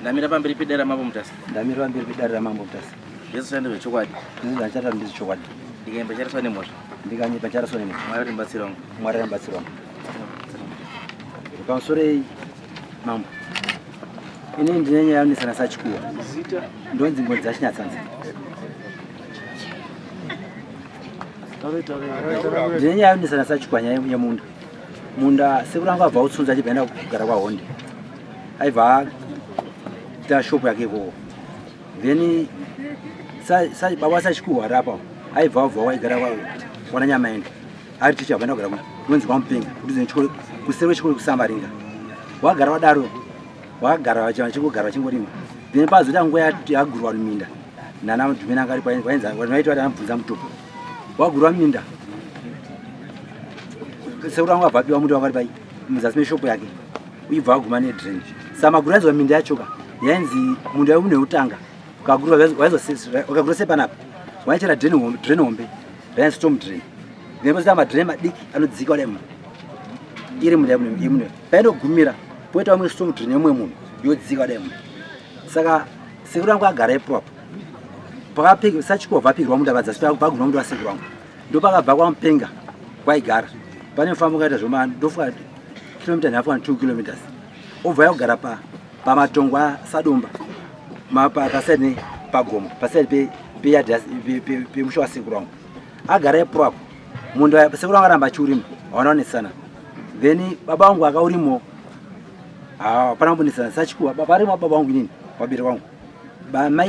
Ndamira pamberi pedare ramambo Mutasa. Ndamira pamberi pedare ramambo Mutasa. Zvese zvandizvo zvechokwadi. Zvese zvandichataura ndizvo chokwadi. Ndikaimba charaswa nemhosva. Ndikanyepa charaswa nemhosva. Mwari rimubatsira wangu. Mwari rimubatsira wangu. Pamusorei mambo. Ini ndine nyaya yonesana sachikuwa. Zita ndonzi Ngodzi dzaChinyatsanza. Ndine nyaya yonesana sachikuwa nyaya yemunda. Munda sekuru angu abva utsunza achibva enda kugara kwaHonde. Aibva aita shop yake ikoko. Then baba sachikuwa rapa aibva abva waigara kwana Nyamaenda. Ari ticha abva enda kugara kunonzi kwaMupenga kudhuze nechikoro kuseri kwechikoro kuSamaringa. Wagara wadaro wakagara vachingogara vachingorima. Then pazoita nguva yagurwa minda nana Dhumeni anga aripo vaiti vati anobvunza mutupo. Wagurwa minda sekuru vangu abva apiwa munda wanga uri pai muzasi meshopo yake uibva waguma nedrain. Saka maguru ainzwa minda yachoka yainzi munda wemunhu wekutanga ukagurwa sepanapa waichera drain hombe rainzi storm drain. Then pozoita madrain madiki anodzika kudai munhu iri munda yemunhu painogumira poita umwe storm drain yemumwe munhu yodzika kudai munhu. Saka sekuru vangu agara ipo apo pakapika sachiko vapirwa munda vadzasi pagurwa munda wasekuru vangu ndopakabva kwaMupenga kwaigara pane mufambo ukaita zvoma ndofuka kilomita nhafu kana 2 kilometers obva yakugara pamatongo aSadomba paside pagomo paside pemusha wasekuru vangu agara ipo apo munda sekuru vangu aramba achiurima hawana kunesana. Then baba vangu akaurimo hapana kumbonetsana. Sachikuwa baba arimo baba vangu inini vabereki vangu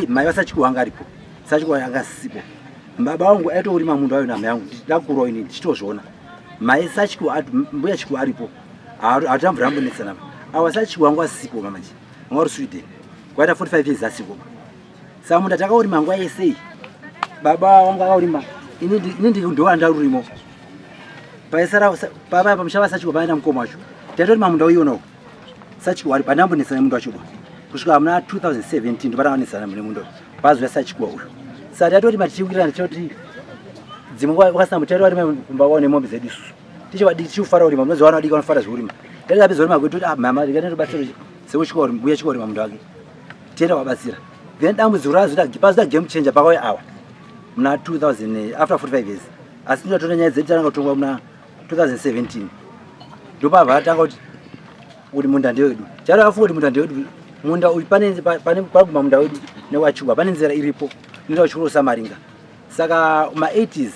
mai vaSachikuwa anga aripo Sachikuwa anga asipo. Baba vangu aitourima munda wayo namai vangu ndakurawo inini ndichitozviona. Mai Sachikuwa mbuya Chikuwa aripo hatamvura ambonetsana. Awa Sachikuwa anga asipo manje anga uri Sweden kwaita 45 years asipo. Saka munda takaurima nguva yese iyi baba vangu akaurima ini ndo andarurimo. Paisara papa pamusha vaSachikuwa paenda mukoma wacho taitorima munda uyonawo Sachikuwa ari pandambonetsana nemunda wacho ba kusvika muna 2017 ndopandakaonetsana nemunda pazouya Sachikuwa uyu. Saka taitorima tichiwirirana tichoti dzimwe nguva wakasina mutero varima kumba kwavo nemombe dzedu isusu tichivadiki tichifara kurima munoziva vana vadiki vanofara zvekurima taiti tapedza kurima kwedu toti ah mama ndikatobatsira sekuchikuwa mbuya chikuwa kurima munda wake tienda kuvabatsira. Then dambudziko razoita pazoita game changer pakauya awa muna 2000 after 45 years asi tinotoona nyaya dzedu tanga kutongwa muna 2017 ndopabva atanga kuti uri munda ndewedu charo afunga kuti munda ndewedu munda uyu pane pane paguma munda wedu newachigwa pane nzira iripo inoenda kuchikoro Samaringa. Saka ma 80s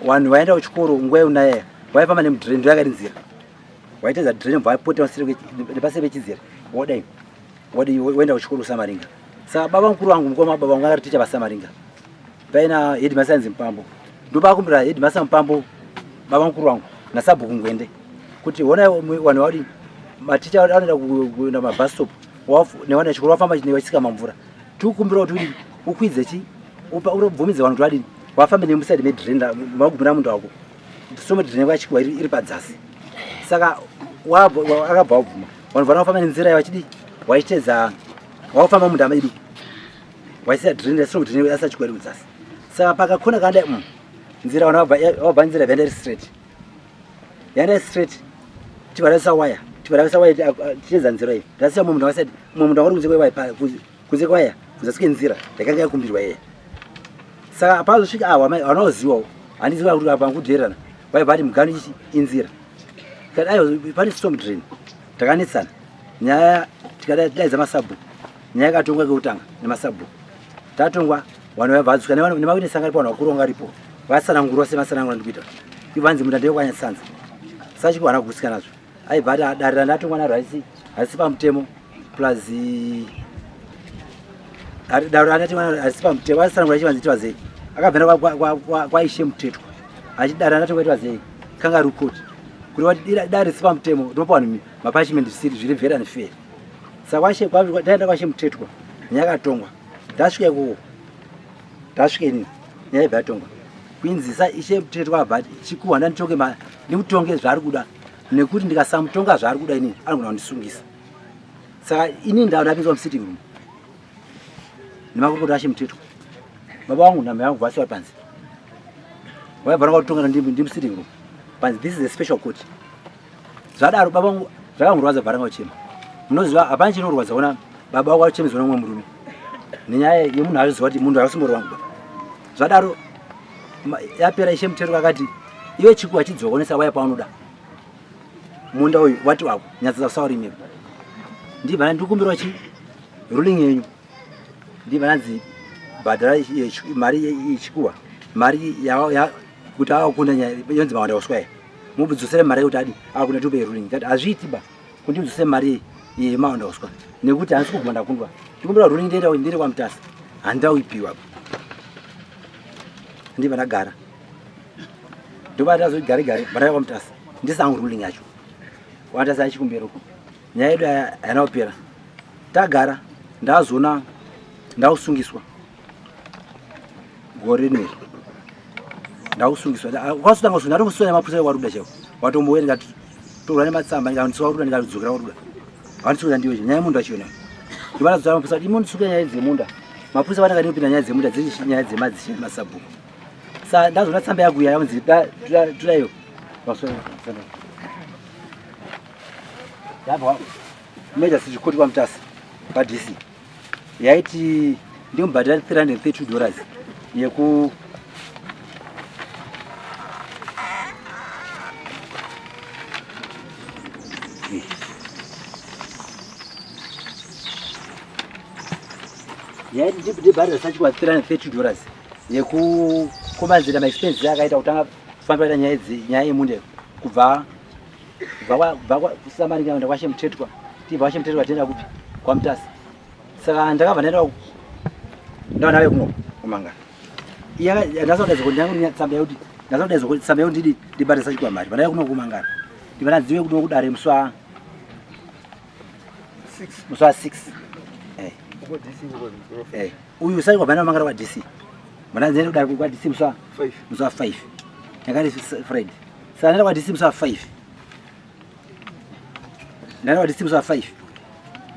vanhu vaenda kuchikoro nguva yeunaya vaifamba nemudrain ndo yakati nzira waitedza drain bva vapota nepaseri pechizira wodai wodi woenda kuchikoro Samaringa. Saka baba mukuru wangu mukoma baba vangu akati ticha vaSamaringa paina headmaster anzi Mupambo ndopakumbira headmaster Mupambo baba mukuru wangu nasabhuku Ngwende kuti hona vanhu vadi maticha vanoenda kuenda mabus stop nevana vechikoro vafamba vachitsika mamvura tikukumbira kuti ukwidze chi ubvumidze vanhu kuti vadini vafambe nemusaidi medrain vagumira munda wako storm drain vachikuwa iri padzasi. Saka akabva wabvuma vanhu vana vafamba nenzira vachidi vachitedza vakufamba munda medu vaisiya drain storm drain asachikuwa iri kudzasi. Saka pakakona kanda nzira vanhu vabva nzira yaenda iri straight yaenda straight tivarasa waya tivarasa waya tichitedza nzira iyi tasiya mumwe munhu akasati mumwe munhu angori kunze kwewaya kunze kwaya kuzasi kwenzira yakanga yakumbirwa iye. Saka pazosvika awa mai vanozivawo handiziva kuti apa kudhererana vaibva vati mugano ichi inzira tikati aiwa pane storm drain takanetsana nyaya tikadaidza masabhuku nyaya yakatongwa kekutanga nemasabhuku tatongwa vanhu vaibva vadzoka nemawitness anga aripo vanhu vakuru vanga varipo vatsanangurwa sematsanangura ndikuita ivanzi munda ndewekwanyatsanza sachiko hana kugutsikana nazvo aibva ati dare randatongwa naro harisi pamutemo plus dare randatongwa naro harisi pamutemo atsanangura achivanzi itiwa zei akabvenda kwaIshe Mutetwa achiti dare randatongwa itiwa zei kangaroo court kuti wati dare risi pamutemo rinopa vanhu mapunishment zvisiri zviri very unfair. Saka taenda kwaIshe Mutetwa nyaya yakatongwa tasvika ikoko tasvika inini nyaya ibva yatongwa kuinzi sa Ishe Mutetwa abva ati chikuhwa ndanditonge ndimutonge zvaari kuda nekuti ndikasamutonga zvaari kuda inini anogona kundisungisa. Saka inini ndapinzwa musitting room nemakurukota aShe Mutetwa. Baba vangu namai vangu vasiwa panze. Vaibva vakatonga ndi sitting room. Panze, this is a special court. Zvadaro baba vangu zvakangorwadza, bva ranga uchema. Munoziva hapana chinorwadza ona baba vako vachemedzwa nomumwe murume. Nenyaya yemunhu achiziva kuti munhu haasimbori wangu baba. Zvadaro yapera, Ishe Mutero akati iwe chikuwa chidzokonesa waya paunoda. Munda uyu wati wako nyatsa usaurime. Ndibva ndikumbirwa chi ruling yenyu. Ndibva ndanzi bhadhara mari yechikuwa, mari kuti akakunda nyaya yonzi mawanda uswa iyi, mudzosere mari yekuti adi akunda, tipe ruling. Ndati hazviiti ba kuti ndidzose mari yemawanda uswa nekuti handisi kubvuma ndakundwa. Ndikumbira ruling, ndiende ndiri kwaMutasa, handauipiwa. Ndibva ndagara, ndobva ndazoti gare gare bandaya kwaMutasa ndisangu ruling yacho. Kwamutasa achikumbira uko nyaya yedu haina kupera. Tagara, ndazoona ndakusungiswa gore rineri. Ndakusungiswa kwasutanga kusunga, ndatokusunga nemapurisa ekwaRuda chaiwo. Watombouya, ndikatorwa nematsamba, ndikandiswa Ruda, ndikadzokera kwaRuda. Vandisunga ndiyo nyaya yemunda chiyona. Ndibva mapurisa kuti imondisunga nyaya dzemunda. Mapurisa vatanga ndinopinda nyaya dzemunda dziri nyaya dzemadzishe nemasabhuku. Sa ndazoona tsamba yakuya yaunzi tudayo yabva Magistrate Court kwaMutasa paDC, yaiti ndimubhadhara $332 yeku yaiti ndibhadhara sachikwa $332 yekukombanzira maexpenses akaita kutanga kufambira nyaya idzi, nyaya yemunda kubva kubva kuSamaringa kuenda kwaShe Mutetwa, tibva kwaShe Mutetwa tienda kupi? KwaMutasa. Saka ndakabva ndaenda, ndava ndave kuno kumangara. Ndasodaidzwa tsamba yekuti, ndasodaidzwa tsamba yekuti ndidi ndibhadhare sachikwa mari. Pandaiva kuno kumangara, ndibva ndadziwe kuno kudare musi wa 6. Uyu sachikwa bhana mangara kwaDC, mandanzienda kudare kwaDC musi wa 5, yakati Friday. Saka ndaenda kwaDC musi wa 5, ndaenda kwaDC musi wa 5,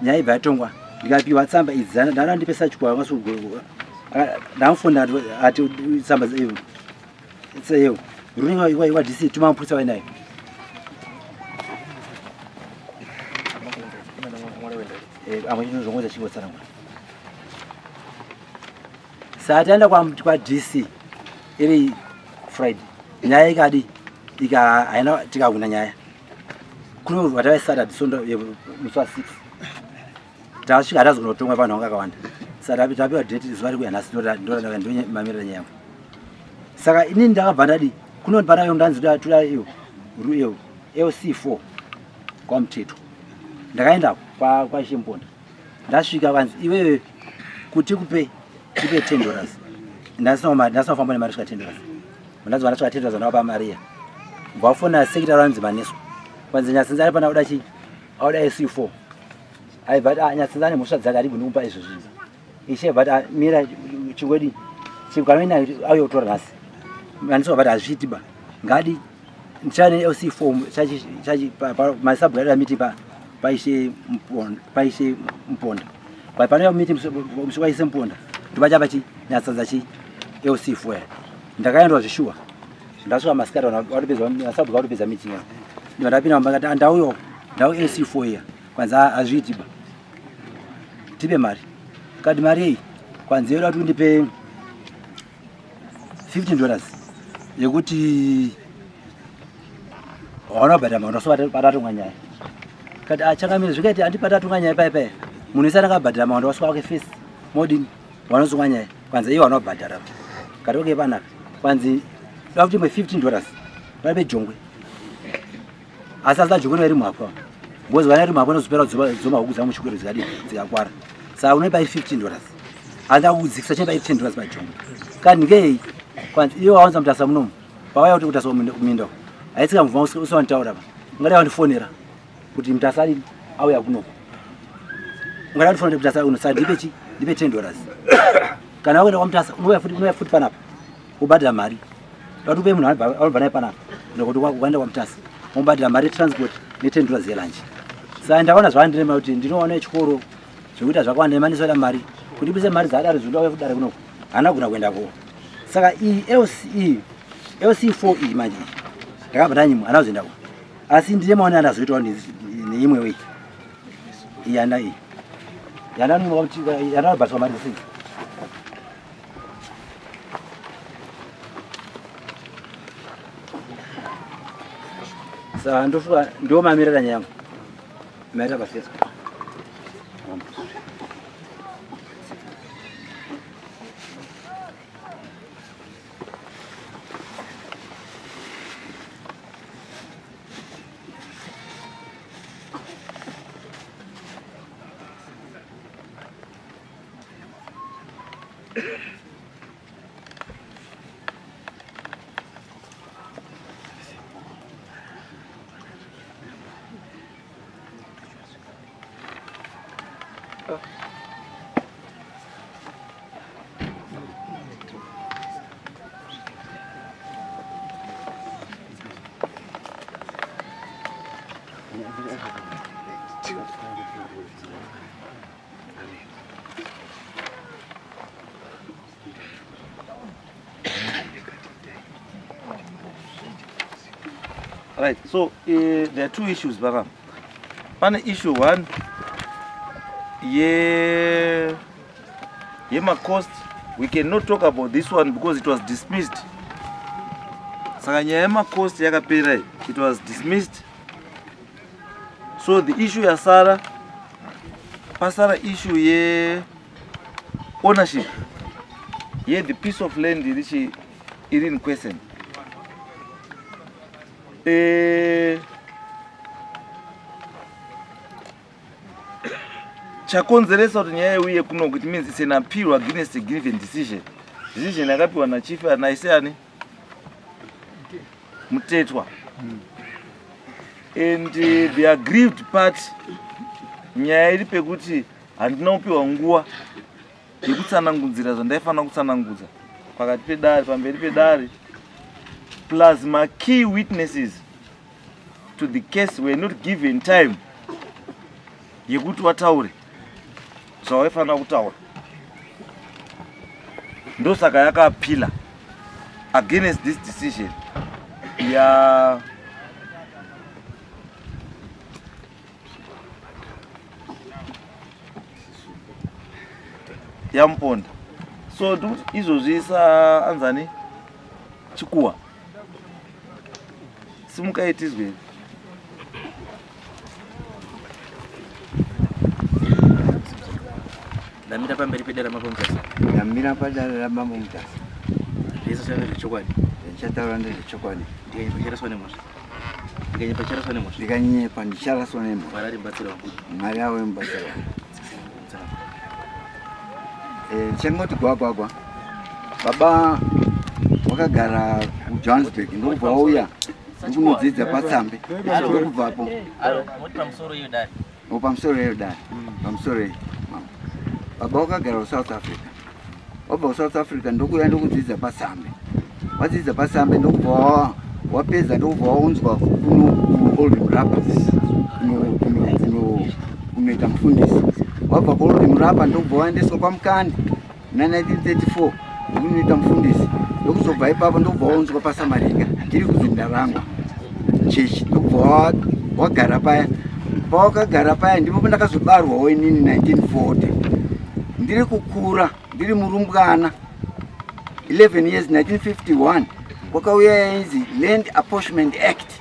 nyaya ibva yatongwa, ndikapiwa tsamba idzi. Ndana ndipe sachikwa, ndamufonera ati tsamba iyo ruling kwaDC, tuma mapurisa vainayo. Amwe chinozongoza chingotsanangura. Saka taenda kwaDC iri Friday, nyaya ikadi ika haina, tikahwina nyaya. Kuno vatava Saturday, Sondo, musi wa 6 tasvika, hatazi kunotongwa, vanhu vanga vakawanda. Saka tapiwa date zuva rikuya nhasi, ndomamirira nyaya yangu. Saka inini ndakabva ndadi kuno panayo, ndanzi toda iyo iyo LC4 kwaMuteto. Ndakaenda kwaShemponda, ndasvika vanzi iwewe kuti kupe tipe $10. Ndasina kufamba nemari svika $10. Ndanzi vandasvika $10, ndavapa mari iya. Bvafona secretary vanzi Maneso, kwanzi Nyatsinza ari pana kuda chii, auda SU4. Aibva ati, "Ah, Nyatsinza ane mhosva dzake, arigoni kumupa izvozvo izvi." Ishe bva ati, "Ah, mira chingwedi chikanoina auye kutora nhasi." Maneso bva ati hazviiti ba, ngadi ndichane LC4 masabhuku aida meeting paIshe Muponda, paIshe Muponda. Panouya meeting musi waIshe Muponda, ndobachapa chi Nyatsanza chi LC4 ya. Ndakaendwa zvishuwa, ndasvika masikati, vanhu vatopedza, masabhuku vatopedza meeting yavo. Ndibva ndapinda mumba, ndikati ndauyawo ndau LC4 iya. Kwanzi hazviiti ba, tipe mari. Kati mari yei? Kwanzi yoda kuti undipe $15 yekuti waona kubhadhara maundo so patatonga nyaya. Kati achangamire, zvikaiti handi patatonga nyaya paya paya munhu ese anakabhadhara maundo waswa wake first, modini wanosunga nyaya? Kwanzi iye wanobhadhara. Kati okay, panaka. Kwanzi da kuti imwe $15 paipe jongwe, asi asina jongwe iri muhapwa, because vana iri muhapwa inozopera dzoma huku dzangu chikwero dzikadii dzikakwara. Saka unoipa $15, anda kudzikisa chinoipa $10 pajongwe. Kati ngei? Kwanzi iwe wawanza Mutasa munomu, pawaya kuti Mutasa kuminda haitsika mvuma usawanditaura pa, ungadai wandifonera kuti Mutasa adini auya kunoko, ungadai wandifonera kuti Mutasa kuno. Saka ndipe chi ndipe $10. Kana wakuenda kwaMutasa unouya futi, unouya futi panapa ubhadhara mari. Dati upe munhu anobva naye panapa nekuti ukaenda kwaMutasa ubhadhara mari yetransport ne$10 yelunch. Saka ndakaona zvavandirema kuti ndinoona chikoro zvekuita zvakawanda, nemanisoda mari kuti ibise mari dzakadaro zvinoda kudare kunoko. Haana kugona kuendako. Saka iyi LC LC4 iyi manje iyi ndakabva ndanyimwa, haana kuzoendako. Asi ndiye maone andazoitawo neimwe wei iyi yanda iyi yandanobhatiswa mari sei. Saka ndofuka ndiwo mamirira nyaya yangu. Maita basa. Right, so there are two issues, Baba. Pane issue one, ye yema cost. We cannot talk about this one because it was dismissed. Saka nyaya yema cost yakapera, it was dismissed. So the issue yasara, pasara issue ye ownership, ye the piece of land irichi iri in question. Chakonzeresa kuti nyaya iuye kuno, it means it's an appeal against a given decision. Decision yakapiwa nachief naise ani Mutetwa, and the aggrieved part, nyaya iri pekuti handina kupiwa nguva yekutsanangudzira zvandaifanira kutsanangudza pakati pedare, pamberi pedare, plus makey witnesses to the case were not given time yekuti wataure zvawaifanira kutaura. Ndosaka yakaappeala against this decision ya yaMuponda. So ndikuti izvozvi saanzani Chikuwa, simukai tizwe. Ndamira pamberi pedare raMambo Mutasa. Ndamira padare raMambo Mutasa. Zvese zvanga zvechokwadi. Ndichataura ndezvechokwadi. Ndikanyepacharaswa nemhosva. Ndikanyepacharaswa nemhosva. Ndikanyepa ndicharaswa nemhosva. Mwari ari mubatsiri wangu. Mwari ave mubatsiri wangu. Ndichangoti gwagwagwa. Baba wakagara kuJohannesburg, ndokubva wauya ndikunodzidza paTsambe, ndokubvapo pamusoro iyo dare. O, pamusoro iyo dare, pamusoro iyo mama. Baba wakagara kuSouth Africa, wabva kuSouth Africa ndokuuya ndokudzidza paTsambe. Wadzidza paTsambe, ndokubva wapedza, ndokubva waunzwa kuno kuOld Murapa kunoita mufundisi. Wabva kuOld Murapa, ndokubva waendeswa kwaMukandi muna 1934 ndokunoita mufundisi. Ndokuzobva ipapo, ndokubva waunzwa paSamaringa, iri kuZindarangwa chechi, ndokubva wagara paya. Pawakagara paya ndipo pandakazobarwawo inini 1940. Ndiri kukura, ndiri murumbwana 11 years, 1951 kwakauya yainzi Land Apportionment Act,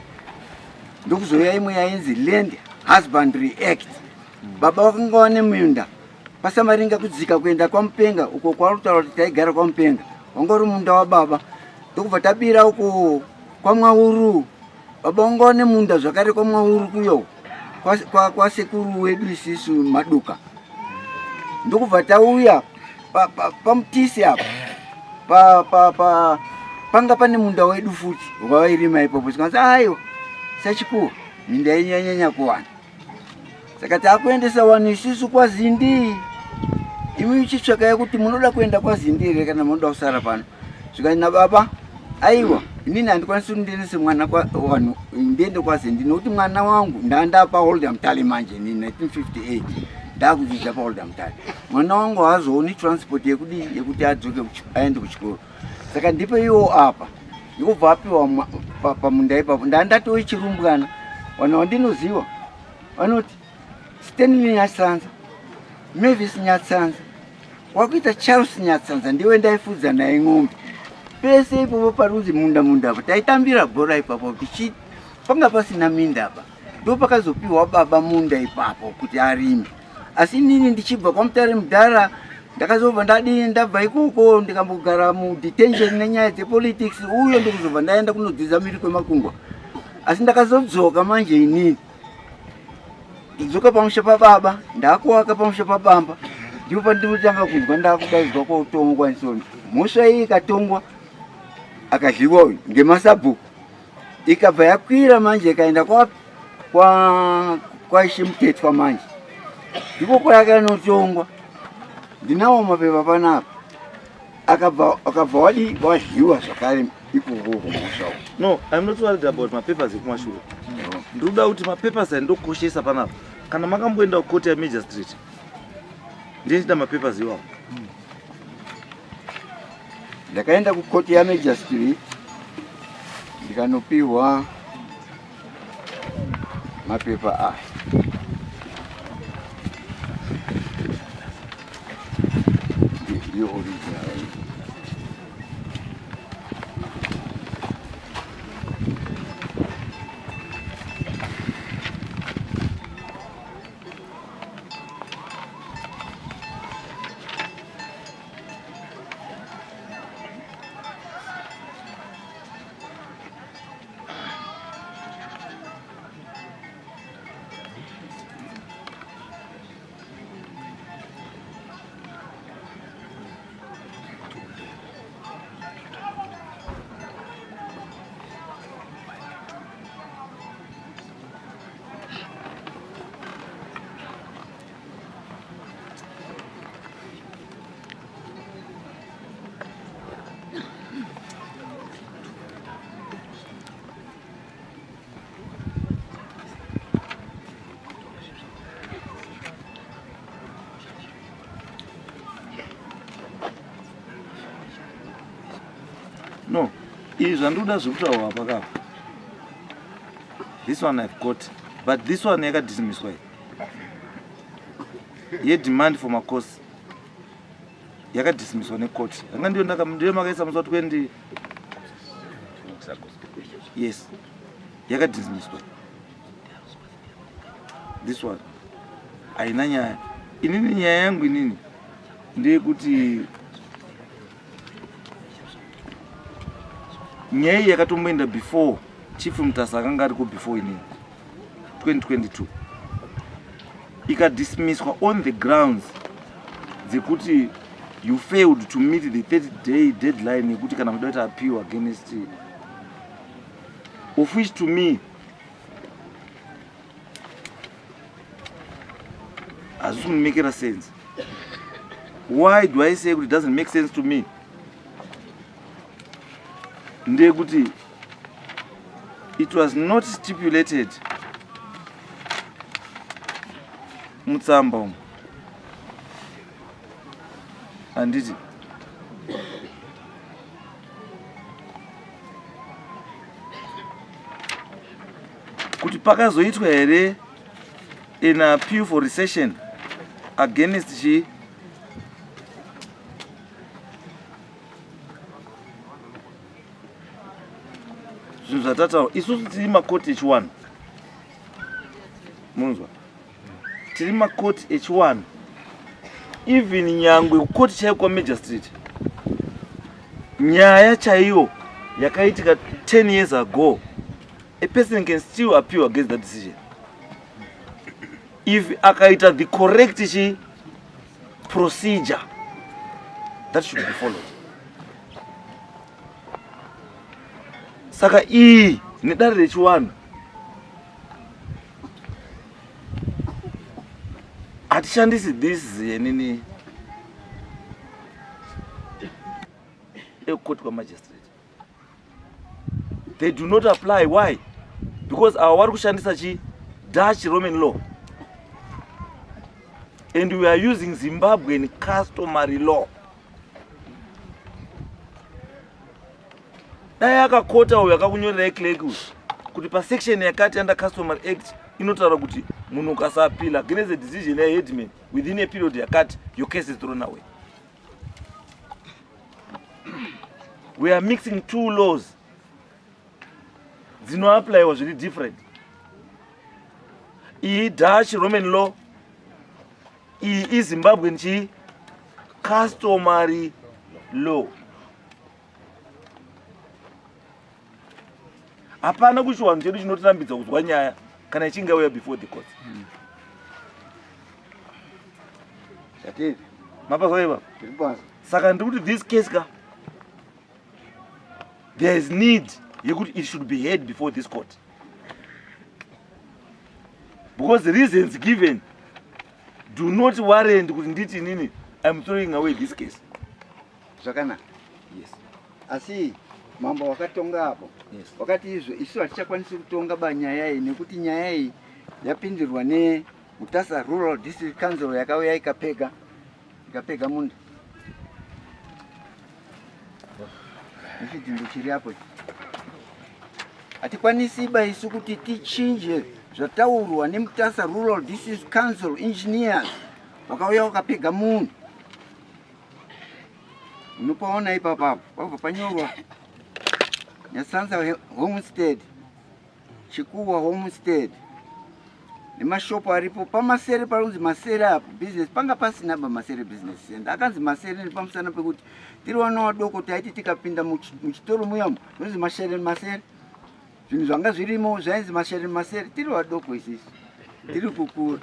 ndokuzouya imwe yainzi Land Husbandry Act. Baba wakanga wane minda paSamaringa, kudzika kuenda kwaMupenga uko kwarutaura kuti taigara kwaMupenga, wanga uri munda wababa. Ndokubva tabira uko kwaMwauru. Baba wanga wane munda zvakare kwaMwauru kuyo kwasekuru wedu isisu Maduka. Ndokubva tauya paMutisi apa, panga pane munda wedu futi wavairima ipopo. Tikanzi, aiwa sachikuwa, minda yenyu yanyanya kuwana, saka taakuendesa vanhu isusu kwaZindi. Imi uchitsvakai kuti munoda kuenda kwaZindi here kana munoda kusara pano. Zvikanzi nababa, aiwa, inini handikwanisi kuti ndiendese mwana vanhu ndiende kwaZindi, nokuti mwana wangu ndandapa Oldham Tally manje inini 1958 ndaakudzidza paOldham Tally. Mwana wangu haazooni transport yekudii yekuti adzoke aende kuchikoro. Saka ndipo iwo apa ndikubva apiwa pamunda ipapo. Ndandatove chirumbwana, vanhu vandinoziva vanoti Stanley Nyatsanza, Mavis Nyatsanza, wakuita Charles Nyatsanza, ndiwe ndaifudza naye ng'ombe pese ipopo parunzi munda munda apa taitambira bhora ipapo tichi panga pasina minda apa ndo pakazopiwa baba munda ipapo kuti arime. Asi inini ndichibva kwaMutare mudhara ndakazobva ndadii ndabva ikoko ndikambogara mudetention nenyaya dzepolitics uye ndikuzobva ndaenda kunodzidza miri kwemakungwa. Asi ndakazodzoka manje inini ndidzoka pamusha pababa ndakuwaka pamusha pabamba ndipo pandinotanga kunzwa ndakudaidzwa kotongwa nsoni mhosva iyi ikatongwa akadyiwa uyu ngemasabhuku ikabva yakwira manje ikaenda kwapi kwa kwaishe Mutetwa manje ndiko kwayakanotongwa ndinawo mapepa panapa akabva akabva wadi wadyiwa zvakare ikoko mhosva No, I'm not worried about mapapers ekumashure. Ndinoda kuti mapapers andokoshesa panapa. Kana makamboenda kukoti yaMajor Street, ndiye ndida mapapers iwawo. Ndakaenda kukoti yaMajor Street ndikanopiwa mapepa aya. Ndiyo original. No, izvi zvandinoda zvekutaura apa kapa. This one I've got, but this one yakadismisswa iyi. Yedemand for macourse yakadismisswa necourt. Yanga ndiyo ndaka ndiyo makaisa musi wa 20. Yes. Yakadismisswa. This one haina nyaya. Inini nyaya yangu inini ndeyekuti nyaya iyi yakatomboenda before Chief Mutasa akanga ariko before inini 2022 ikadismisswa on the grounds dzekuti you failed to meet the 30 day deadline yekuti kana muda kuita appeal against, of which to me hazvisi kundimekera sense. Why do I say kuti it doesn't make sense to me? Ndeyekuti it was not stipulated mutsamba umu, handiti? Kuti pakazoitwa here an appeal for rescission against chi zvinhu zvatataura isusu tiri makoti echiwanhu, munzwa, tiri makoti echiwanhu. Even nyangwe kukoti chaiyo kwaMajor Street, nyaya chaiyo yakaitika 10 years ago, a person can still appeal against that decision if akaita the correct chi procedure that should be followed. Saka iyi nedare rechiwanhu hatishandisi this yenini ekukoti kwamagistrate, they do not apply. Why? Because ava vari kushandisa chi Dutch Roman law. And we are using Zimbabwean customary law. Dai akakota uyu akakunyorerai clerk uyu kuti pasection yakati under Customary Act inotaura kuti munhu ukasaappeal against the decision yaheadman within a period yakati, your case is thrown away. We are mixing two laws dzinoapplywa zviri different. Iyi Dutch Roman law, iyi iZimbabwean chii? Customary law. Hapana kuchiwanhu chedu chinotirambidza kuzwa nyaya kana ichinge yauya before the courts. Chatiri. Mapazwa ipapa? Tiri pasi. Saka ndiri kuti this case ka, there is need yekuti it should be heard before this court, because the reasons given do not warrant kuti nditi inini I'm throwing away this case. Zvakanaka. Yes. Asi mambo wakatonga apo. Yes. Wakati izvo isu hatichakwanisi kutonga ba nyaya iyi nekuti nyaya iyi yapindirwa neMutasa Rural District Council yakauya ikapega munda. Nechidhindo chiri apo. Hatikwanisi ba isu kuti tichinje zvataurwa neMutasa Rural District Council engineers vakauya vakapega munhu. Unopaona ipapapo pabva panyorwa Nyasanza Homestead, Chikuwa Homestead nemashopu aripo paMasere, parunzi Masere apo business panga pasina ba Masere Business Center. Akanzi Masere nepamusana pekuti tiri vana vadoko taiti tikapinda muchitoro muyamo zvinonzi mashere masere, zvinhu zvanga zvirimo zvainzi mashere masere. Tiri vadoko isisu tiri kukura,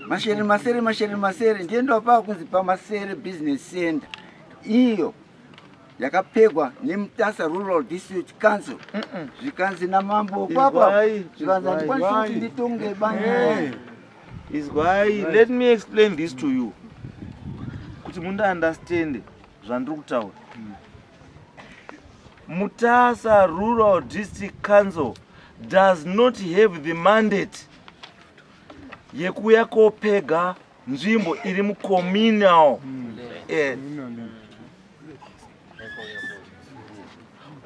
mashere masere, mashere masere, ndiye ndopaa kunzi paMasere Business Center iyo yakapegwa neMutasa Rural District Council. Zvikanzi namambo papa, Izwai, zvikanzi handikwanisi izwai. kuti nditonge banyaya. Izwai, let me explain this to you kuti munda-understand zvandiri kutaura. Mutasa Rural District Council does not have the mandate yekuuya kopega nzvimbo iri mucommunal area.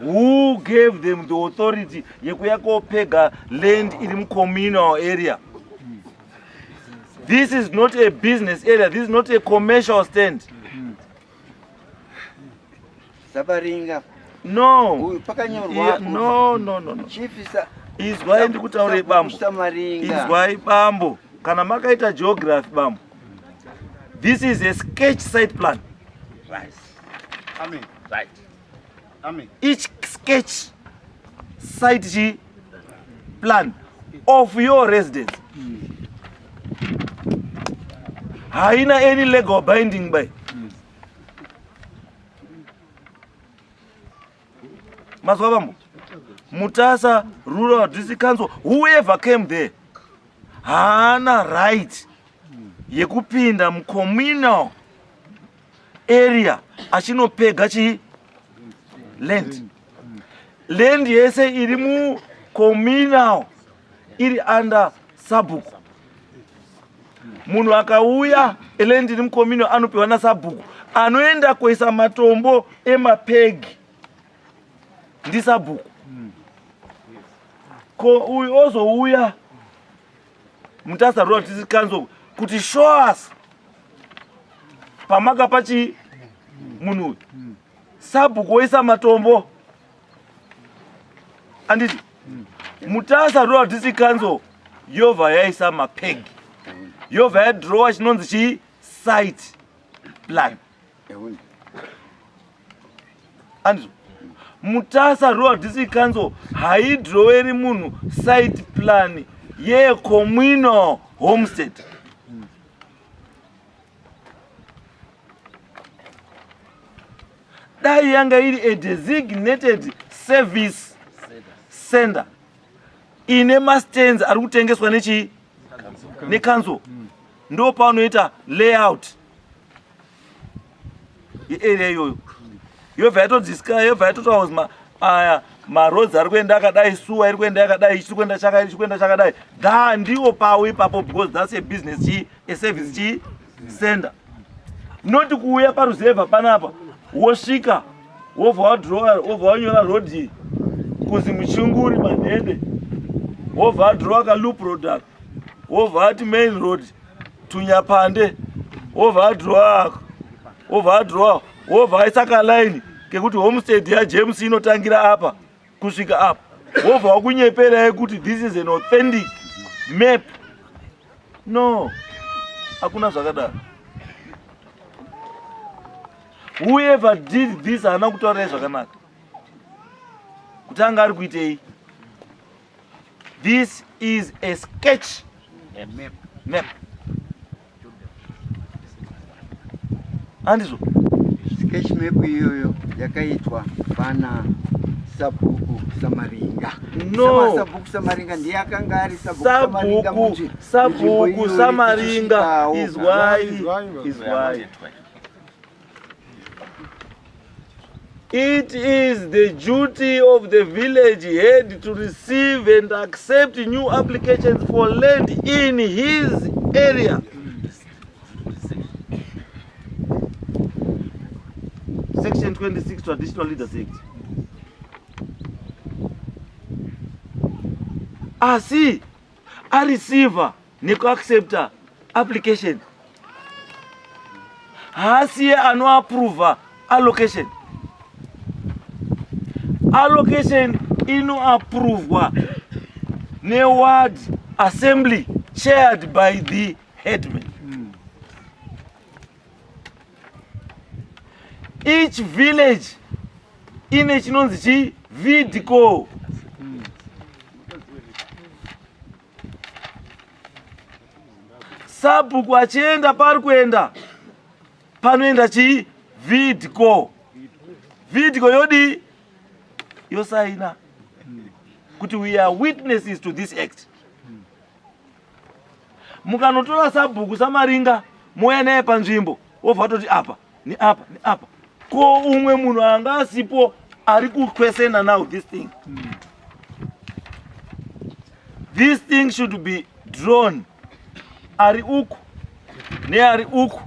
Who gave them the authority yekuuya kopega land iri mucommunal area? This is not a business area. This is not a commercial stand. Sabaringa. No. Uyu pakanyorwa Yeah, apo. no. Chief Izwai ndikutaure bambo. Samaringa. Izwai bambo, kana makaita geography bambo, this is a sketch site plan. Right. Amen. Right. Amen. Each sketch site chi plan of your residence haina any legal binding by mazwa bambo. Mutasa Rural District Council, whoever came there, haana right yekupinda mucommunal area achinopega chi land. Land yese iri mucommunal iri under sabhuku. Munhu akauya land iri mucommunal anopiwa nasabhuku, anoenda kuisa matombo emapegi ndisabhuku. Ko uyu ozouya Mutasa Rural District Council kuti show us pamakapa chi munhu uyu, sabhuku woisa matombo, anditi Mutasa Rural District Council yobva yaisa mapegi, yobva yadhirowa chinonzi chi site plan? Eune. Andizvo? Mutasa Rural District Council haidhiroweri munhu site plan yecommunal homestead. Dai yanga iri a designated service center ine mastands ari kutengeswa nechi necouncil, ndo paunoita layout yearea iyoyo, yobva yatodziska, yobva yatotaura kuti Aya maroads ari kuenda akadai, suwa iri kuenda yakadai, ichiri kuenda chakadai, ichiri kuenda chakadai. Dha ndiwo pawo ipapo, because that's a business chi, a service chi center. Not kuuya paruzevha panapa wosvika wobva wadrowa, wobva wanyora road iyi kuzi Muchinguri Manhende, wobva wadrowa kaloop road aka, wobva ati main road Tunyapande, wobva adrowa aka, wobva adrowa, wobva aisa kaline kekuti homestead yaJames inotangira apa kusvika apa, wobva wakunyeperai kuti this is an authentic map. No, hakuna zvakadaro. Whoever did this haana kutaurirai zvakanaka kuti anga ari kuitei. This is a sketch map. Handizvo? Sketch map iyoyo yakaitwa pana Sabhuku Samaringa. No. Sabhuku Samaringa ndiye akanga ari Sabhuku Samaringa. Sabhuku, Sabhuku Samaringa, izwai, izwai. It is the duty of the village head to receive and accept new applications for land in his area. Section 26 Traditional Leaders Act. Asi areceiver nekuaccepta application, haasiye anoapprova allocation. Allocation inoapprovwa neward assembly chaired by the headman. Each village ine chinonzi chi VIDCO. Sabhuku achienda pari kuenda panoenda chii? VIDCO. VIDCO yodii? Yosaina kuti we are witnesses to this act. Mukanotora Sabhuku Samaringa mouya naye panzvimbo, wobva watoti apa neapa neapa, ko umwe munhu anga asipo ari kukwesena? Now this thing should be drawn ari uku neari uku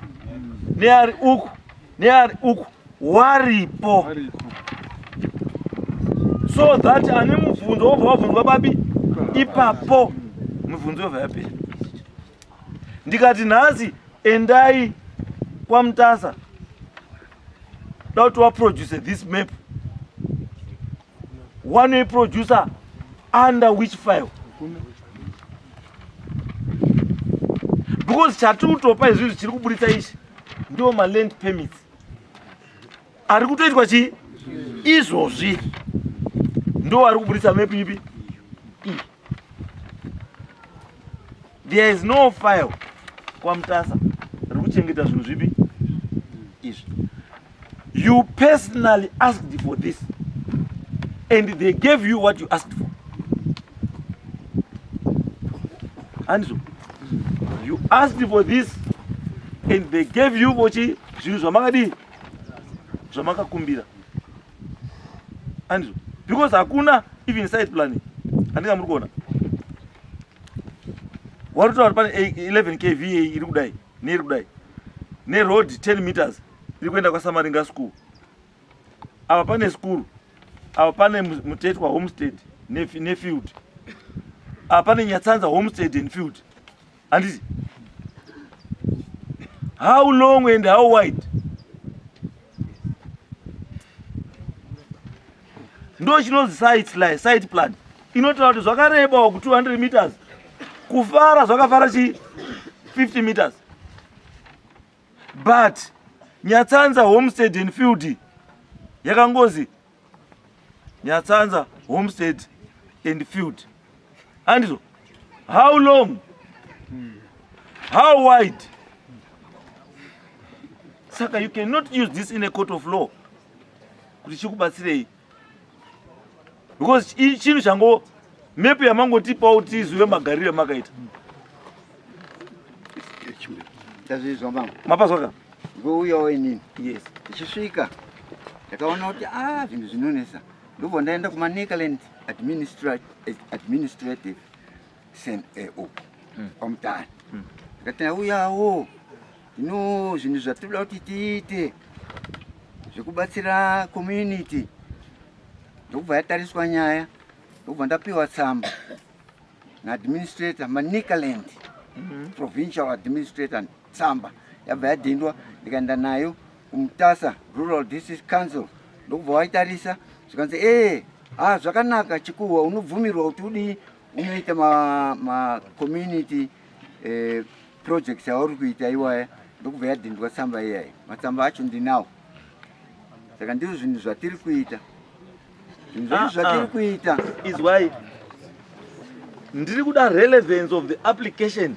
neari uku neari uku waripo, so that ane mubvunzo wobva wabvunzwa papi? Ipapo mibvunzo yobva yapera. Ndikati nhasi endai kwaMutasa, da kuti waproduce this map, wanoiproducer under which file? Because chatiri kutopa izvizvi chiri kuburitsa ichi ndo maland permits ari kutoitwa chii izvozvi, ndo ari kuburitsa map ipi iyi. There is no file kwaMutasa riri kuchengeta zvinhu zvipi izvi. You personally asked for this and they gave you what you asked for. Handizvo? You asked for this and they gave you vochi zvinhu zvamakadii, zvamakakumbira. Handizvo? Because hakuna even site planning. Handinga muri kuona waritaura kuti pane 11 kva iri kudai neiri kudai, neroad 10 meters iri kuenda kwaSamaringa school. Apa pane skuru, apa pane Mutetwa homestead nefield, apa pane Nyatsanza homestead and field. Handiti? How long and how wide? Ndo chinonzi site plan. Inotaura kuti zvakarebawo ku 200 meters, kufara zvakafara chi 50 meters, but Nyatsanza homestead and field yakangozi Nyatsanza homestead and field. Handizvo? How long, how wide? Saka you cannot use this in a court of law kuti chikubatsirei, because chinhu chango map yamangotipawo tizive magariro amakaita. Ndazvizwa mama. Mapazwa ka? Ngouyawo inini. Yes. Ndichisvika ndakaona kuti a zvinhu zvinonetsa. Ndobva ndaenda kuManicaland Administrative uku kwaMutare. Ndikati auyawo tino zvinhu zvatinoda kuti tiite zvekubatsira community. Ndokubva yatariswa nyaya, ndokubva ndapiwa tsamba naadministrator Manicaland Provincial Administrator. Tsamba yabva yadhindwa, ndikaenda nayo kuMutasa Rural District Council. Ndokubva waitarisa, zvikanzi, "Ee, ah, zvakanaka Chikuhwa, unobvumirwa kuti udii, unoita macommunity projects auri kuita iwaya." Ndokubva yadhindwa tsamba iyayi. Matsamba acho ndinawo. Saka ndizvo zvinhu zvatiri kuita, zvinhu zvedu zvatiri kuita. Izwai, ndiri kuda relevance of the application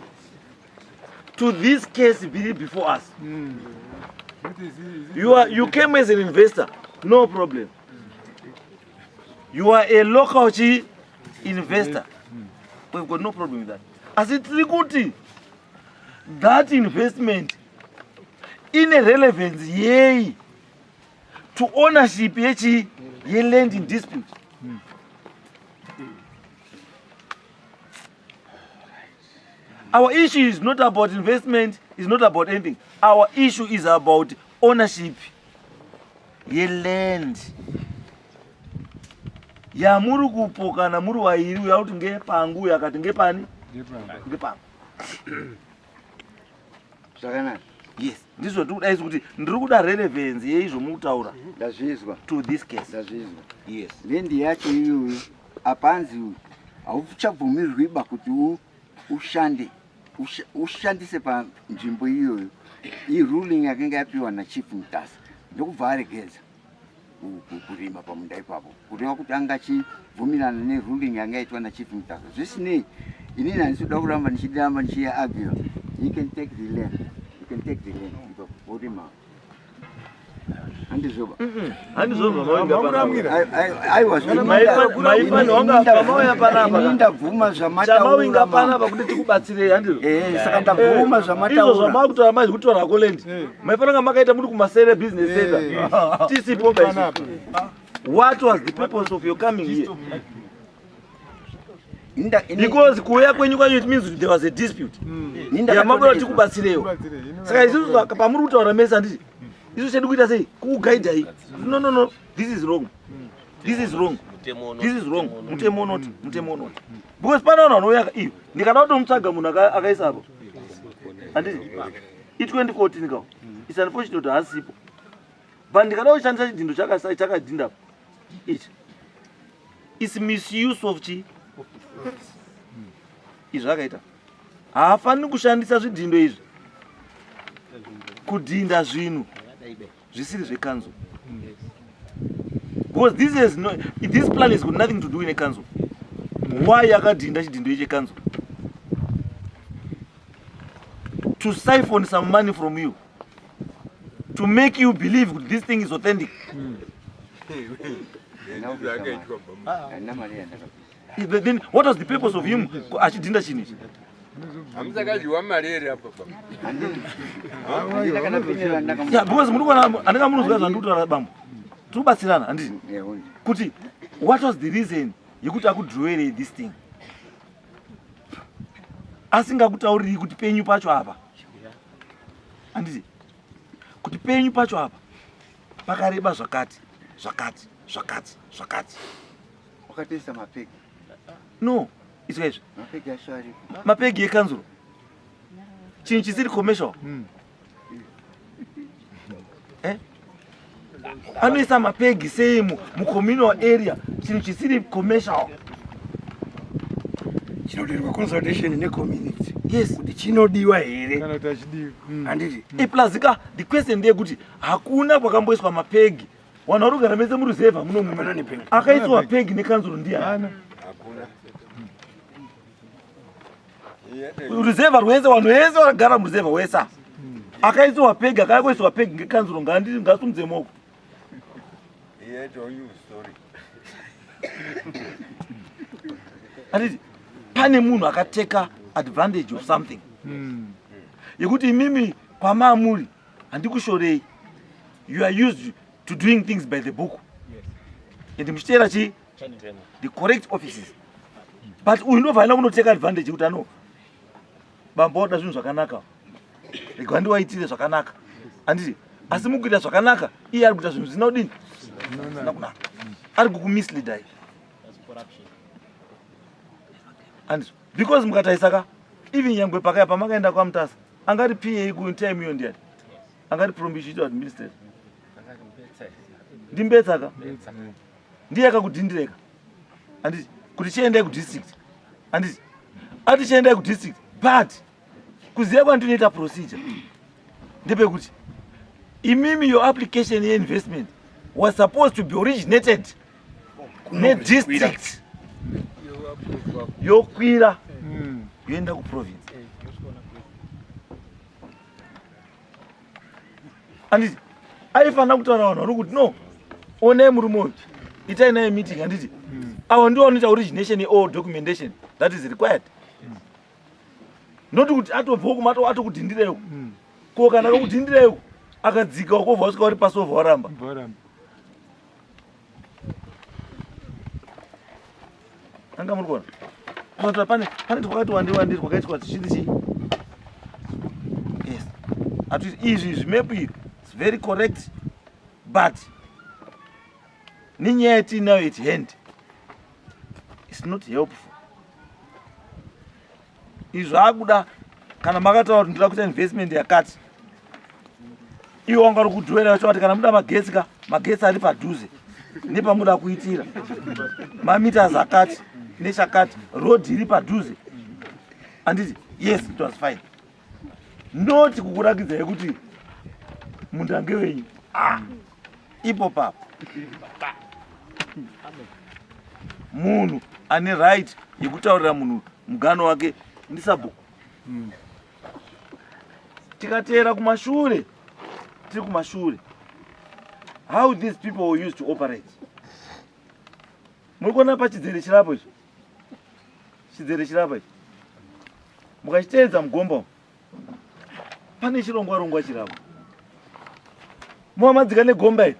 to this case being before us. You came as an investor, no problem. You are a local chi investor, we've got no problem with that. Asi tiri kuti that investment ine relevance yei to ownership yechi yeland in dispute? Our issue is not about investment, is not about anything. Our issue is about ownership yeland yamuri kupokana muri wairi. Uya kuti ngepangu, uyo akati ngepani, ngepangu. Zvakanaka. Yes, ndizvo ndiri kuda izvi, kuti ndiri kuda relevance yeizvo muri kutaura Ndazvizwa. to this case. Ndazvizwa. Yes. Land yacho iyoyo, apanzi hauchabvumirwi ba kuti ushande ushandise panzvimbo iyoyo. Iruling yakanga yapiwa naChief Mutasa, ndokubva aregedza kurima pamunda ipapo, kureva kuti anga achibvumirana neruling yanga yaitwa naChief Mutasa. Zvisinei, inini handisi kuda kuramba ndichiramba ndichiargue. You can take the land, you can take the land ipapo worima, handizvoba? Handizvo zvamawinga panapa. Aiwa. Pamauya panapa. Ini ndabvuma Chamawinga zvamataura. panapa kuti tikubatsirei, handizvo? Saka ndabvuma Izvo zvamataura. zvamakutaura manje, kutora ko land, maifanira kunge makaita muri kuMasere Business Center, tisipo baisi. What was the purpose of your coming here? Because kuuya kwenyu kwacho, it means kuti there was a dispute yamabuda kuti tikubatsirewo. Saka isusu pamuri kutaura mese, handiti isu chedu kuita sei? Kukugaidhai, no, no, no, this is wrong, this is wrong, this is wrong. Mutemo unoti, mutemo unoti, because pane vanhu vanouya iyo, ndikada kutomutsvaga munhu akaisa apo, handiti i2014 kawo? It's unfortunate kuti haasipo, but ndikada kushandisa chidhindo chakadhinda apo ichi, is misuse of chi izvi akaita. Haafaniri kushandisa zvidhindo izvi kudhinda zvinhu zvisiri zvekanzuro, because this is no, this plan has got nothing to do necouncil. Why akadhinda chidhindo ichi chekanzuro? To siphon some money from you, to make you believe kuti this thing is authentic. Handina mari yandakabvisa. Then what was the purpose of him achidhinda chinhu ichi? Hamusakadyiwa mari here apa baba? Handina kana peni randakamupa. Yeah, because muri kuona, handinga munozwa zvandiri kutaura, bambo. Tiri kubatsirana, handiti? Kuti what was the reason yekuti akudrowerei this thing, asingakutauriri kuti penyu pacho apa, handiti, kuti penyu pacho apa pakareba zvakati, zvakati, zvakati, zvakati? Wakatoisa mapegi. No, izwa izvi. Mapegi acho aripo. Mapegi ekanzuro, chinhu chisiri commercial, eh? Anoisa mapegi sei mucommunal area, chinhu chisiri commercial? Chinotoitwa consultation necommunity Yes. kuti chinodiwa here. Kana kuti achidiwi. Handiti? Plus ka, the question ndeyekuti hakuna kwakamboiswa mapegi. Vanhu vari kugara mese muruzevha muno. Hapana nepegi. Akaiswa pegi nekanzuro ndiani? Ruzevha rwese, vanhu vese vakagara muruzevha wese, akaiswa pegi, akaiswa pegi ngekanzuro, ngasumudze moko. Iyaitawo new story. Handiti pane munhu akateka advantage of something yekuti imimi kwamamuri, handikushorei, you are used to doing things by the book. And muchiteera chii? The correct offices. But uyu ndobva aenda kunoteka advantage kuti ano bambo wada zvinhu zvakanaka, rega ndiwaitire zvakanaka, handiti? Asi mukuita zvakanaka, iye ari kuita zvinhu zvisina kudini, zvisina kunaka, ari kukumisleadai, handizvo? Because mukatarisa ka, even nyangwe pakaya pamakaenda kwaMutasa, angari PA kutime iyo ndiani angari provincial administrator? NdiMbetsa ka. Ndiye akakudhindireka, handiti, kuti chiendai kudistrict, handiti? Ati chiendai kudistrict, but kuziva kwandinoita procedure ndepekuti imimi your application yeinvestment was supposed to be originated nedistrict, yokwira yoenda kuprovince, handiti? Aifanira kutaura vanhu vari kuti, "No, onai murume uyu, itai naye meeting," handiti? Avo ndiwo vanoita origination yeall documentation that is required, not kuti atobvawo kumato atokudhindireiko. Ko kana kakudhindireiko, akadzika ukobva wasvika uri pasi, wobva waramba. Waramba. Anga muri kuona kunotora pane twakati wandei wandei twakaitwa tichiti chii? Yes, atuti izvi zvimepu iri, it's very correct, but nenyaya yatiinayo at hand, it's not helpful. Izvi zvakuda kana makataura kuti ndoda kuita investment yakati, iwo wanga uri kudhuwera vachati kana muda magetsi ka, magetsi ari padhuze nepamuda kuitira, mameters akati nechakati, road iri padhuze, handiti? Yes, it was fine. Not kukurakidzai kuti munda ngewenyu. Ah, ipo papo munhu ane right yekutaurira munhu mugano wake ndisabhuku. Tikateera kumashure, tiri kumashure, how these people were used to operate, muri kuona pachidzere chirapo ichi, chidzere chirapo ichi, mukachiteedza mugomba umu, pane chirongwa rongwa chirapo. Mumamadzika negomba iri,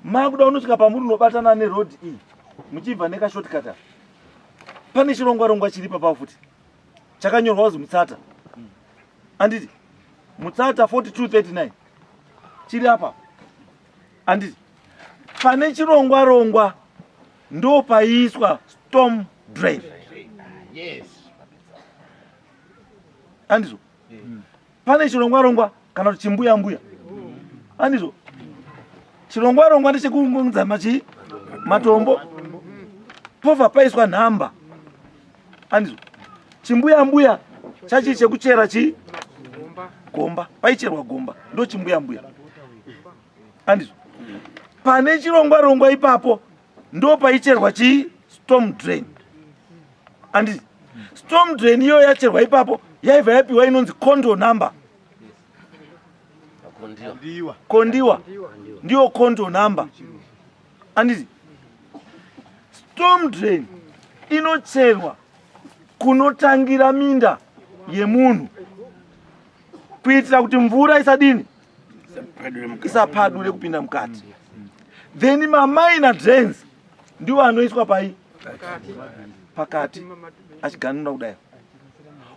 makuda unosvika pamuri unobatana neroad iyi muchibva nekashortcut apa, pane chirongwa rongwa chiri papapo futi chakanyorwa kuzi Mutsata, handiti? Mutsata 4239 chiri apa, handiti? Pane chirongwa rongwa ndo paiswa storm drain, handizvo? Pane chirongwa rongwa kana kuti chimbuya mbuya, handizvo? Chirongwa rongwa ndechekuunganidza machi matombo, pobva paiswa nhamba, handizvo? Chimbuya mbuya chachi chekuchera chi gomba, paicherwa gomba, ndo chimbuya mbuya, handizvo? Pane chirongwa rongwa ipapo ndo paicherwa chi storm drain, handiti? Storm drain iyoyo yacherwa ipapo, yaibva yapiwa inonzi contour number. Kondiwa ndiyo contour number, handiti? Storm drain inocherwa kunotangira minda yemunhu kuitira kuti mvura isadini, isapadure kupinda mukati. Then maminor drains ndiwo anoiswa pai pakati achiganura kudai.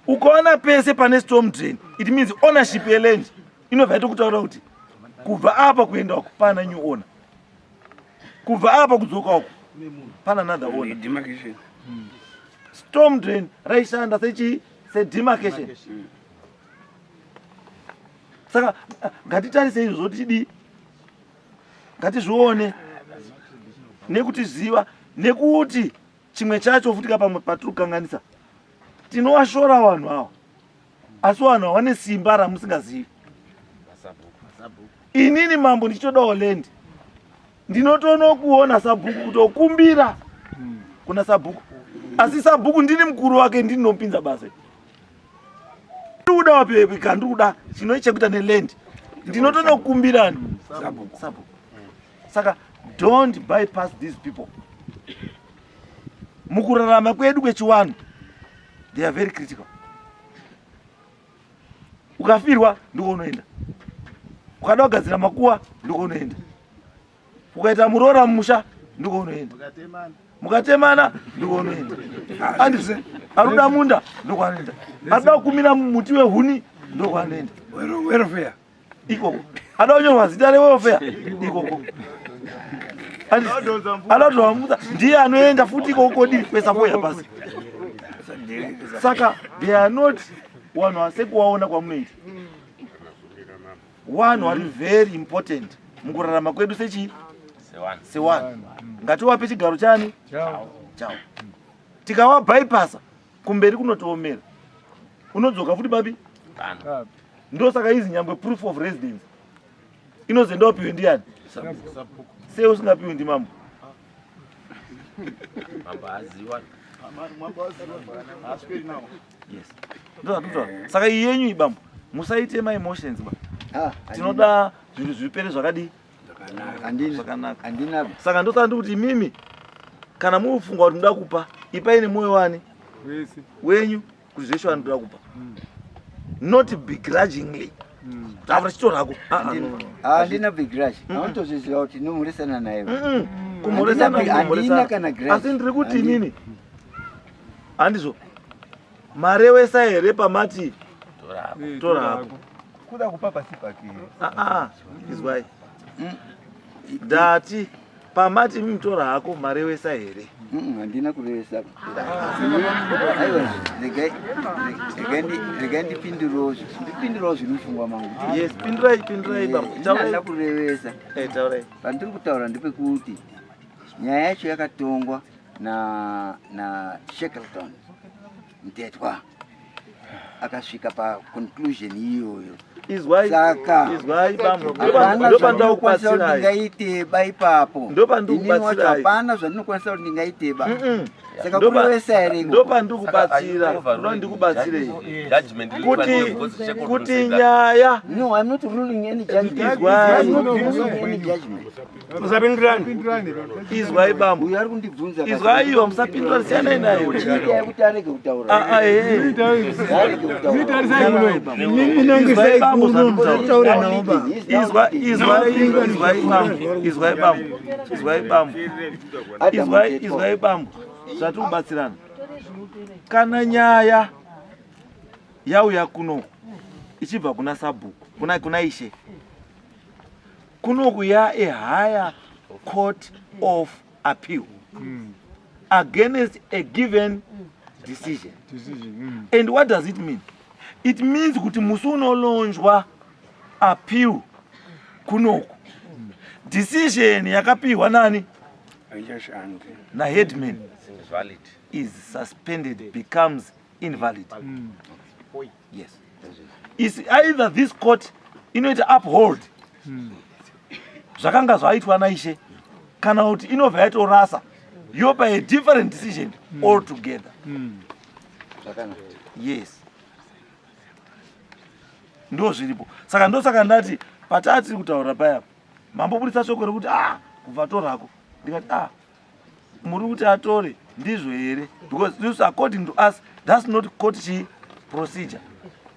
Ukaona pese pane storm drain, it means ownership yeland inobva yatokutaura kuti kubva apa kuenda uku pana new owner, kubva apa kudzoka uku pana another owner. Demarcation. Storm drain raishanda sechi sedemarcation. Saka ngatitarise izvozvo tidii, ngatizvione nekutiziva, nekuti chimwe chacho futika pamwe patiri kukanganisa, tinovashora vanhu ava, asi vanhu ava vane simba ramusingazivi. Inini mambo ndichitodawo land, ndinotonokuona sabhuku kutokumbira kuna sabhuku, asi sabhuku ndini mukuru wake, ndini ndinopinza basa. Ndikuda wapepi kana ndikuda chino chekuita neland, ndinotonokumbirani sabhuku. Saka don't bypass these people. Mukurarama kwedu kwechiwanhu they are very critical. Ukafirwa ndiko unoenda, ukada kugadzira makuwa ndiko unoenda, ukaita muroora mumusha Ndiko unoenda. Mukatemana, ndiko unoenda. Andizve arikuda munda, ndokwaanoenda. Arikuda kukumira muti wehuni, ndokwaanoenda. Welfare. Ikoko. Ada kunyorwa zita rewelfare ikoko. Ada kutorwa mbuta, ndiye anoenda futi ikoko kodii kuisa foya pasi. Saka they are not vanhu vasekuwaona kwamunoita. Vanhu vari very important mukurarama kwedu sechii? Sewanhu. Ngatiwape chigaro chani chavo. Tikawabypassa, kumberi kunotiomera. Unodzoka futi babi. Ndosaka izi nyangwe proof of residence inozoenda upiwe ndiani? Sei usingapiwi ndimambo? Mambo aziwa. Yes, ndozvatinotaura. Saka iyi yenyu ibambo, musaite maemotions ba. Ah, Tinoda zvinhu zvipere zvakadii? Handina. Zvakanaka. Handina. Saka ndosaka ndikuti imimi kana mufunga kuti muda kupa, ipai nemwoyo wani wenyu kuti zveshe vanoda kupa, not begrudgingly kuti avura chitorako. Ah, ah, no, no, no. Handina begrudge. Anotozviziva kuti nomhoresana naye. Kumhoresana, Handina kumhoresana. kana grudge. Asi ndiri kuti Handina. inini handizvo marewesa here pamati torako? Kuda kupa pasi pake. Ah, ah, izwai, ndati pamati mimi hako, marewesa here? Handina kurevesa. Aiwa, regai ndipindurewo zviri mupfungwa mangu. Yes, pindurai, pindurai baba. Taurai. Handina kurevesa. Taurai. Pandiri kutaura ndepekuti nyaya yacho yakatongwa na Shackleton Mtetwa, akasvika paconclusion iyoyo. Izwai. Saka Izwai bambo. hapana zvandinokwanisa kuti Ndopandaukubatsirai. ndingaiteba ipapo. Inini wacho Ndopandikubatsirai. hapana zvandinokwanisa kuti ndingaiteba. Saka kurevesa here ikoko? Ndopandikubatsira, ndoda ndikubatsirei kuti nyaya No, I'm not ruling any judgment. Izwai. I'm not ruling any judgment. Musapindurani. Izwai bambo. Uyo ari kundibvunza. Izwai iwa, musapindura, siyanai naye. Chiitai kuti arege kutaura. Ah, ah, eh. Arege kutaura. Izwai bambo zvandikutaura. Taura navo baba. Izwai, izwai, izwai bambo, izwai bambo, izwai bambo, izwai, izwai bambo, zvatiri kubatsirana. Kana nyaya yauya kunoku ichibva kuna sabhuku, kuna ishe kunoku, ya a higher court of appeal against a given decision. And what does it mean? It means kuti musi unolonjwa appeal kunoku, decision yakapiwa nani? Haichashandi. Naheadman Valid. Is suspended, becomes invalid. Yes, is either this court inoita uphold zvakanga zvaitwa naishe, kana kuti inobva yatorasa, yopa a different decision altogether. Zvakanaka. Yes, ndo zviripo. Saka ndosaka ndati pataa tiri kutaura paya, mambobudisa shoko rekuti ah, kubva torako, ndikati ah, muri kuti atore ndizvo here? Because this, according to us, that's not court chi procedure.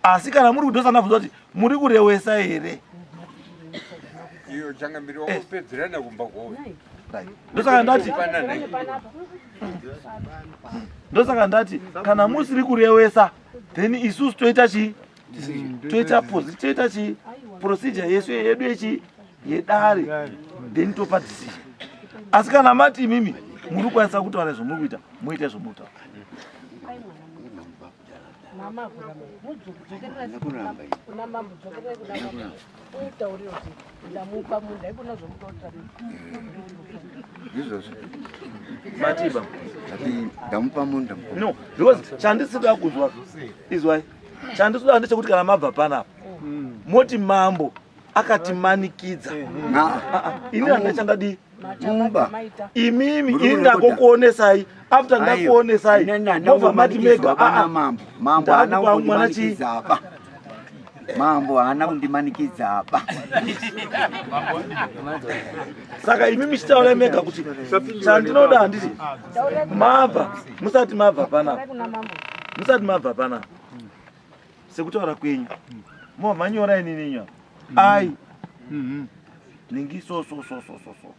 Asi kana muri kudosana bvunza kuti muri kurewesa here? Iyo changamiri wakupedzerana kumba kwawo. Ndosaka ndati, ndosaka ndati kana musiri kurewesa, then isusu toita chii? Toita toita chi procedure yesu yedu yechi yedare, then topa decision. Asi kana mati imimi muri kukwanisa kutaura zvomuri kuita, muite zvomuri kutaura. Mama, Kuramba. kuna mambo, dzokerai kuna mambo, utaurire kuti ndamupa munda ikona zvomutoita. Izvozvo. Matiba. Ati ndamupa munda. No, because chandisida kunzwa, izwai, chandisida ndechekuti kana mabva panapa moti mambo akatimanikidza. Ah, ah, ini handina chandadii. Mumba. Imimi Muri ini kurekodha. ndakokuonesai. After ndakuonesai, mobva mati mega, ah, ah, Mambo, mambo haana ndakupa mwana chii? kundimanikidza apa. Mambo haana kundimanikidza apa. Saka imi michitaurai mega kuti chandinoda handiti mabva, musati mabva panapa, musati mabva panapa, sekutaura kwenyu mobva manyora inininyo ai ningi so so so so so so.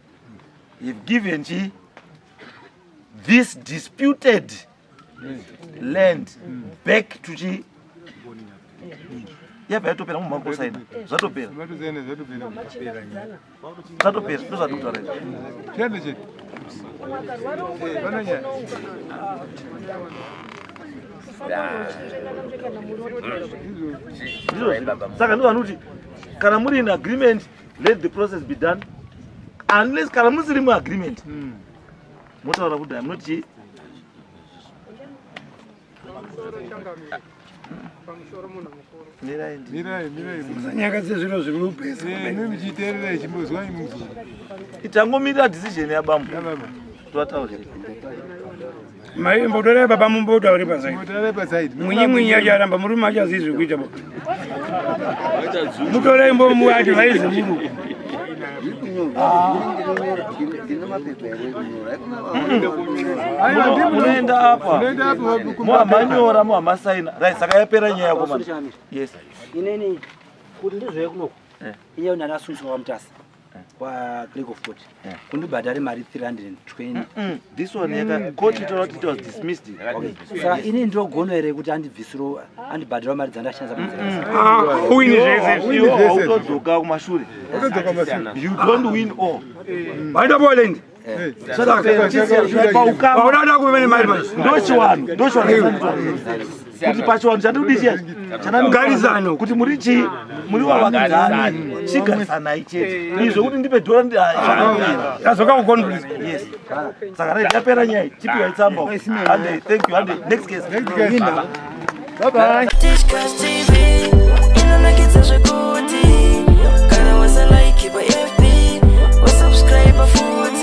You've given chi this disputed land back to chi yabva yatopera mumhangosaina zvatopera zvatopera ndozvatokutaura izvo. Saka ndovanoti kana muri in agreement, let the process be done, unless kana musiri muagreement, motaura kuti I'm not chi Mirai, mirai. Musanyakadze zviro zviri mupesa. Muchiteerera chimbozwai muzwa. Itangomirira decision yabambo toataure. Mai, mbotorai baba mumbotaure pasaidi. Mbotorai pasaidi. Mwinyi mwinyi acharamba, murume achazivi zvekuita bo. Mutorai mbo muadvise murume. Munoenda apa muhamanyora, muhamasaina, right? Saka yapera nyaya yako mana, yes. Inini kuti ndizouye kunoku, iye ndakasungiswa kwaMutasa, kwa Clerk of Court, kundibhadhare mari 320. This one yaka court itaura kuti it was dismissed. Saka inini ndogona here kuti andibvisiro, andibhadhira mari dzandashandisa? Uwini zvese. Iwe hautodzoka kumashure. You don't win all. Vaitapowa land. Paukama. Vaudada kuve nemari manje. Ndochiwanhu, ndochiwanhu kuti pachiwanhu chandiri chiya. Garisano. Kuti muri chii, muri vavakidzani, chigarisanai chete. Izvo kuti ndipe dhora. Yazoka kuconflict. Yes, saka right, yapera nyaya, chipiwa itsamba. Hande, thank you, hande, next case. Bye bye. Tishkas TV inonakidza zvekuti kana wasalike pa FB, wasubscribe futi.